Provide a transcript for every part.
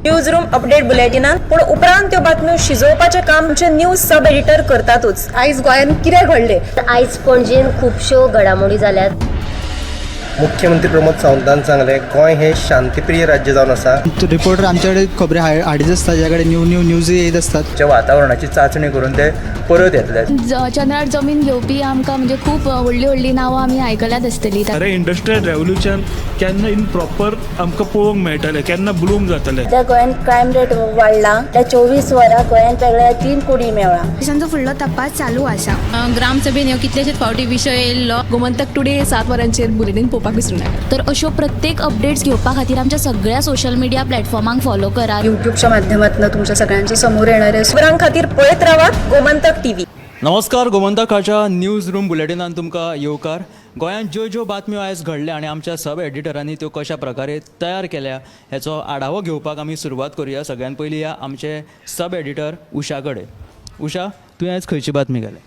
News room update बुलेटिनान. पूण उपरांत त्यो बातम्यो शिजोवपाचें काम आमचे न्यूज सब एडिटर करतातूच. आयज गोंयांत कितें घडलें? आयज पणजेन खुबश्यो घडामोडी जाल्यात. मुख्यमंत्री प्रमोद सावंतान सांगलें, गोंय हें शांतीप्रिय राज्य जावन आसा. रिपोर्टर आमच्याकडे खबरी हाडीत आसता, ज्या कडेन न्यू न्यू न्यूज येत आसतात. च्या वातावरणाची चांचणी करून ते परत येतले. चंद्रार जमीन घेवपी आमकां म्हणजे खूब व्हडलीं व्हडलीं नांवां आमी आयकल्यात आसतलीं. खरें इंडस्ट्रियल रेवोल्युशन केन्ना इन प्रॉपर आमकां पळोवंक मेळटलें, केन्ना ब्लूम जातलें? सध्या गोंयांत क्रायम रेट वाडला. त्या 24 वरां गोंयांत वेगळ्या 3 कुडी मेवळा. तांचो फुडलो तपास चालू आसा. ग्रामसभेन ह्यो कितलेशेच फावटी विशय येयल्लो. गोमंतक टुडे 7 वरांचेर बुलेटीन पळोवपाक विसरूं नाका. तर अश्यो प्रत्येक अपडेट्स घेवपा खातीर आमच्या सगळ्या सोशल मिडिया प्लॅटफॉर्मांक फॉलो करात. युट्यूबच्या माध्यमातून तुमच्या सगळ्यांच्या समोर येणारे. खबरां खातीर पळयत रावात गोमंतक टीव्ही. नमस्कार, गोमंतकाच्या न्यूज रूम बुलेटिनान तुमकां येवकार. गोंयांत ज्यो ज्यो बातम्यो आयज घडल्या आनी आमच्या सब एडिटरांनी त्यो कशा प्रकारे तयार केल्या हेचो आढावो घेवपाक आमी सुरवात करुया सगळ्यान पयलीं ह्या आमचे सब एडिटर उषा कडेन. उषा, तुवें आयज खंयची बातमी केल्या?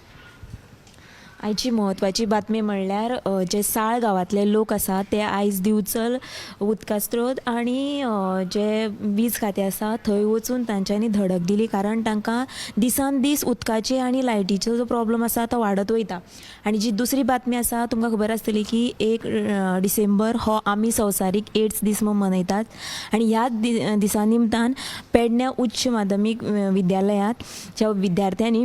आयची म्हत्वाची बातमी म्हणल्यार जे साळ गांवांतले लोक आसा ते आयज दिवचल उदका स्त्रोत आनी जे वीज खातें आसा थंय वचून तांच्यांनी धडक दिली, कारण तांकां दिसान दीस उदकाचे आनी लायटीचो जो प्रॉब्लम आसा तो वाडत वयता. आनी जी दुसरी बातमी आसा, तुमकां खबर आसतली की 1 डिसेंबर हो आमी संवसारीक एड्स दीस म्हूण मनयतात आनी ह्या दिसा निमतान पेडण्या उच्च माध्यमीक विद्यालयांत ज्या विद्यार्थ्यांनी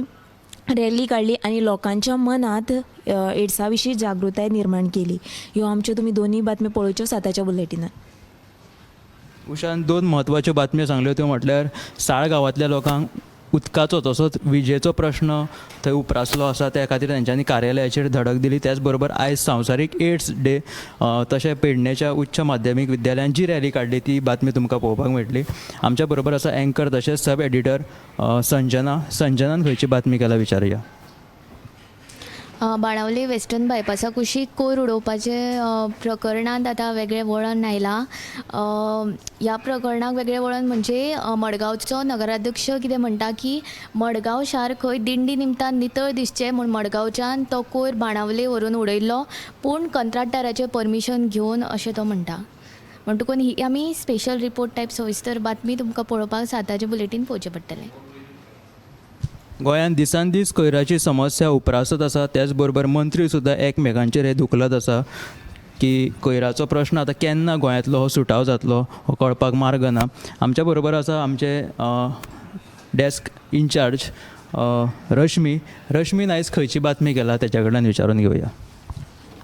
रॅली काडली आनी लोकांच्या मनांत एड्सा विशीं जागृताय निर्माण केली. ह्यो आमच्यो तुमी दोनूय बातम्यो पळोवच्यो 7च्या बुलेटिनान. उषान दोन म्हत्वाच्यो बातम्यो सांगल्यो, त्यो म्हटल्यार साळ गांवांतल्या लोकांक उदकाचो तसोच विजेचो प्रश्न थंय उप्रासलो आसा, त्या खातीर तेंच्यांनी कार्यालयाचेर धडक दिली. त्याच बरोबर आयज संवसारीक एड्स डे, तशें पेडणेच्या उच्च माध्यमीक विद्यालयान जी रॅली काडली ती बातमी तुमकां पळोवपाक मेळटली. आमच्या बरोबर आसा एंकर तशेंच सब एडिटर संजना. संजनान खंयची बातमी केला विचारुया. बाणावली वेस्टर्न बायपासा कुशीक कोयर उडोवपाचे प्रकरणांत आतां वेगळें वळण आयलां. ह्या प्रकरणाक वेगळें वळण म्हणजे मडगांवचो नगराध्यक्ष कितें म्हणटा की मडगांव शार खंय दिंडी निमतान नितळ दिसचें म्हूण मडगांवच्यान तो कोयर बाणावले व्हरून उडयल्लो, पूण कंत्राटदाराचें परमिशन घेवन अशें तो म्हणटा. म्हणटकून ही आमी स्पेशल रिपोर्ट टायप सविस्तर बातमी तुमकां पळोवपाक 7चे बुलेटीन पळोवचें पडटलें. गोंयांत दिसान दीस कोयराची समस्या उप्रासत आसा, त्याच बरोबर मंत्री सुद्दां एकमेकांचेर हे धुकलत आसा की कोयराचो प्रश्न आतां केन्ना गोंयांतलो हो सुटाव जातलो हो कळपाक मार्ग ना. आमच्या बरोबर आसा आमचे डेस्क इन्चार्ज रश्मी. रश्मीन आयज खंयची बातमी केला तेच्या कडल्यान विचारून घेवया.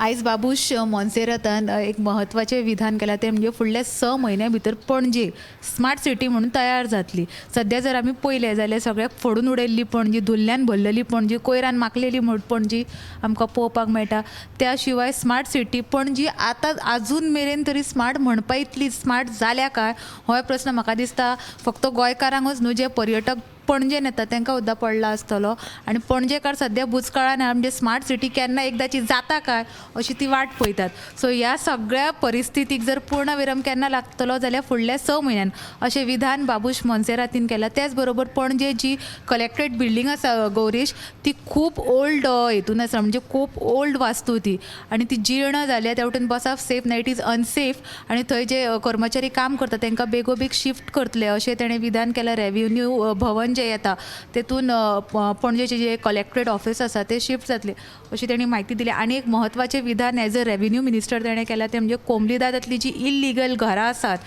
आयज बाबूश मोन्सेरातान एक म्हत्वाचें विधान केलां, तें म्हणजे फुडल्या 6 म्हयन्या भितर पणजे स्मार्ट सिटी म्हणून तयार जातली. सद्या जर आमी पळयलें जाल्यार सगळ्याक फोडून उडयल्ली पणजी, धुल्ल्यान भरलेली पणजी, कोयरान माखलेली पणजी आमकां पळोवपाक मेळटा. त्या शिवाय स्मार्ट सिटी पणजी आतां आजून मेरेन तरी स्मार्ट म्हणपा इतली स्मार्ट जाल्या काय होय प्रस्न म्हाका दिसता फक्त गोंयकारांकूच न्हू, जे पर्यटक पणजेन येता तांकां सुद्दां पडला आसतलो. आनी पणजेकार सद्या बुचकाळान म्हणजे स्मार्ट सिटी केन्ना एकदाची जाता काय अशी ती वाट पळयतात. सो ह्या सगळ्या परिस्थितीक जर पूर्णविराम केन्ना लागतलो जाल्यार फुडल्या 6 म्हयन्यान अशें विधान बाबूश मोन्सेरातीन केलां. त्याच बरोबर पणजे जी कलेक्ट्रेट बिल्डींग आसा गौरीश, ती खूब ओल्ड हेतून आसा, म्हणजे खूब ओल्ड वास्तू ती आनी ती जीर्ण जाल्या. त्या वटेन बसप सेफ ना, it is unsafe. आनी थंय जे कर्मचारी काम करता तांकां बेगोबेग शिफ्ट करतले अशें तेणें विधान केलां. रेव्हेन्यू भवन जें येता तेतून पणजेचें जें कलेक्ट्रेट ऑफिस आसा तें शिफ्ट जातलें अशी तेणी म्हायती दिली. आनी एक म्हत्वाचें विधान एज अ रेव्हेन्यू मिनिस्टर तेणें केलां तें म्हणजे कोमलीदादांतली जी इल्लिगल घरां आसात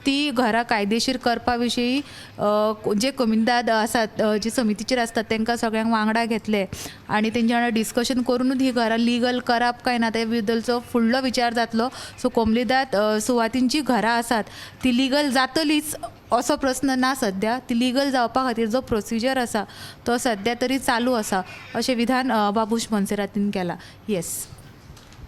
ती घरां कायदेशीर करपा विशीं जे कोमिदाद आसात जे समितीचेर आसतात तांकां सगळ्यांक वांगडा घेतले आनी तेंच्या वांगडा डिस्कशन करुनूच ही घरां लिगल करप काय ना ते बद्दलचो फुडलो विचार जातलो. सो कोमलीदाद सुवातींची घरां आसात ती लिगल जातलीच असो प्रस्न ना, सद्या ती लिगल जावपा खातीर जो प्रोसिजर आसा तो सद्या तरी चालू आसा अशें विधान बाबूश मोन्सेरातीन केलां. येस,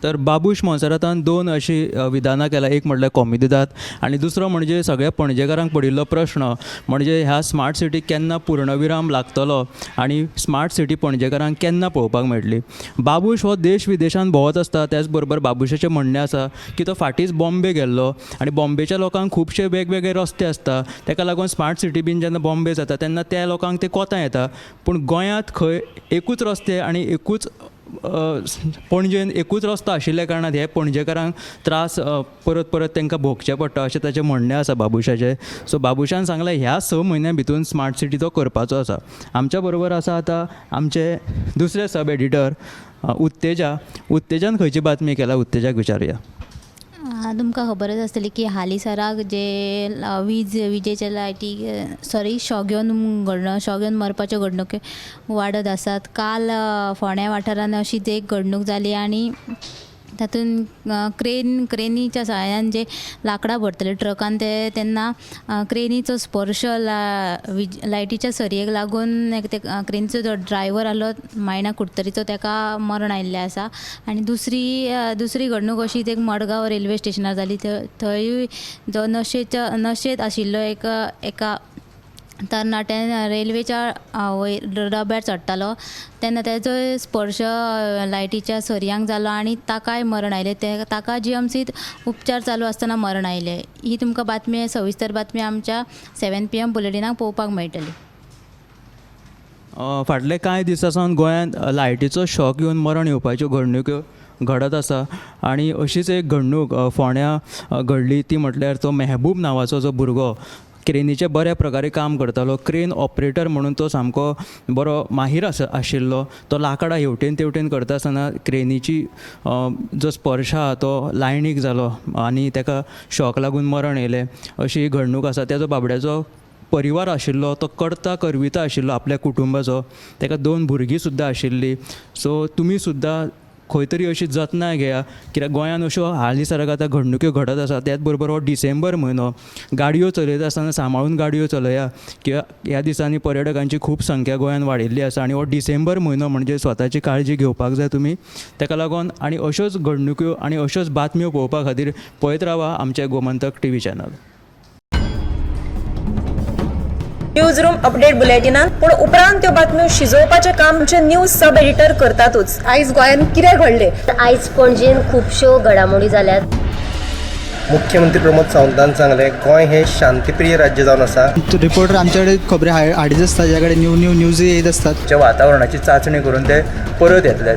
तर बाबूश मोन्सेरातान दोन अशी विधानां केलां. एक म्हटल्यार कोमिदाद आनी दुसरो म्हणजे सगळ्या पणजेकारांक पडिल्लो प्रश्न म्हणजे ह्या स्मार्ट सिटीक केन्ना पूर्णविराम लागतलो आनी स्मार्ट सिटी पणजेकारांक केन्ना पळोवपाक मेळटली. बाबूश हो देश विदेशांत भोंवत आसता, त्याच बरोबर बाबूशाचें म्हणणें आसा की तो फाटींच बॉम्बे गेल्लो आनी बॉम्बेच्या लोकांक खुबशे वेगवेगळे रस्ते आसता, ताका लागून स्मार्ट सिटी बीन जेन्ना बॉम्बे जाता तेन्ना त्या लोकांक ते कोता येता, पूण गोंयांत खंय एकूच रस्ते आनी एकूच पणजेन एकूच रस्तो आशिल्ल्या कारणान हे पणजेकारांक त्रास परत परत तांकां भोगचें पडटा अशें ताचें म्हणणें आसा बाबुशाचें. सो बाबुशान सांगलें ह्या 6 म्हयन्या भितून स्मार्ट सिटी तो करपाचो आसा. आमच्या बरोबर आसा आतां आमचे दुसरे सब एडिटर उत्तेजा. उत्तेजान खंयची बातमी केला, उत्तेजाक विचारुया. तुमकां खबरच आसतली की हालींसराक जे विजेचे लायटी सॉरी शॉक घेवन घडण शॉक घेवन मरपाच्यो घडणुको वाडत आसात. काल फोंड्या वाठारांत अशीच एक घडणूक जाली आनी तातूंत क्रेनीच्या सहाय्यान जे लांकडां भरतले ट्रकान ते तेन्ना क्रेनीचो स्पर्श लायटीच्या सरयेक लागून ते क्रेनीचो जो ड्रायवर आसलो मायणा कुडतरीचो ताका मरण आयिल्लें आसा. आनी दुसरी घडणूक अशी एक मडगांव रेल्वे स्टेशनार जाली. थंयूय जो नशेंत आशिल्लो एका तरणाट्यान रेल्वेच्या वयर डब्यार चडटालो तेन्ना तेजो स्पर्श लायटीच्या सरयांक जालो आनी ताकाय मरण आयलें. ताका जीएमसींत उपचार चालू आसतना मरण आयलें. ही तुमकां बातमी सविस्तर बातमी आमच्या 7 PM बुलेटिनाक पळोवपाक मेळटली. फाटले कांय दिसां सावन गोंयांत लायटीचो शॉक येवन मरण येवपाच्यो घडणुक्यो घडत आसा आनी अशीच एक घडणूक फोंड्यां घडली. ती म्हटल्यार तो मेहबूब नांवाचो जो भुरगो क्रेनीचें बऱ्या प्रकारे काम करतालो, क्रेन ऑपरेटर म्हणून तो सामको बरो माहीर आशिल्लो. तो लांकडां हेवटेन तेवटेन करता आसतना क्रेनीची जो स्पर्श आहा तो लायनीक जालो आनी ताका शॉक लागून मरण येयलें अशी ही घडणूक आसा. तेजो बाबड्याचो परिवार आशिल्लो तो करता करविता आशिल्लो आपल्या कुटुंबाचो, ताका 2 भुरगीं सुद्दां आशिल्लीं. सो तुमी सुद्दां खंय तरी अशी जतनाय घेया, कित्याक गोंयांत अश्यो हालींसराक आतां घडणुक्यो घडत आसा. त्याच बरोबर हो डिसेंबर म्हयनो, गाडयो चलयता आसतना सांबाळून गाडयो चलया, कित्याक ह्या दिसांनी पर्यटकांची खूब संख्या गोंयांत वाडिल्ली आसा आनी हो डिसेंबर म्हयनो म्हणजे स्वताची काळजी घेवपाक जाय तुमी. ताका लागून आनी अश्योच घडणुक्यो आनी अश्योच बातम्यो पळोवपा खातीर पळयत रावा आमचें Gomantak TV channel. News room update बुलेटिनान पूण उपरांत त्यो बातम्यो शिजोवपाचें काम आमचे न्यूज सब एडिटर करतातूच. आयज गोंयांत कितें घडलें, आयज पणजेन खुबश्यो घडामोडी जाल्यात. मुख्यमंत्री प्रमोद सावंतान सांगलें गोंय हें शांतीप्रिय राज्य जावन आसा. रिपोर्टर आमच्याकडे खबरी हाडीत आसता, ज्या कडेन न्यू न्यू न्यूज येत आसतात. वातावरणाची चांचणी करून ते परत येतले.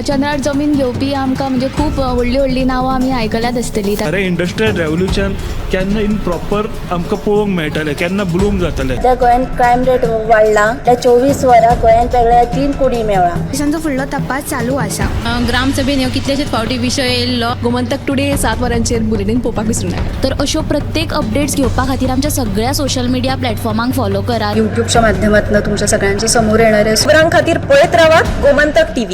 चंद्रार जमीन घेवपी आमकां म्हणजे खूब व्हडली व्हडली नांवां आमी आयकल्यात आसतली. खरें इंडस्ट्रियल रेवोल्युशन केन्ना इन प्रॉपर आमकां पळोवंक मेळटलें, केन्ना ब्लूम जातलें. सध्या गोंयांत क्रायम रेट वाडला. त्या 24 वरां गोंयांत वेगळ्या 3 कुडी मेळ्ळा. पोलिसांचो फुडलो तपास चालू आसा. ग्रामसभेन ह्यो कितलेशेच फावटी विशय येयल्लो. गोमंतक टुडे 7 वरांचेर बुलेटीन पळोवपाक विसरूं नाका. तर अश्यो प्रत्येक अपडेट्स घेवपा खातीर आमच्या सगळ्या सोशल मिडिया प्लॅटफॉर्मांक फॉलो करात. यूट्यूबच्या माध्यमातून तुमच्या सगळ्यांच्या समोर येणारे खबरां खातीर पळयत रावात गोमंतक टीव्ही.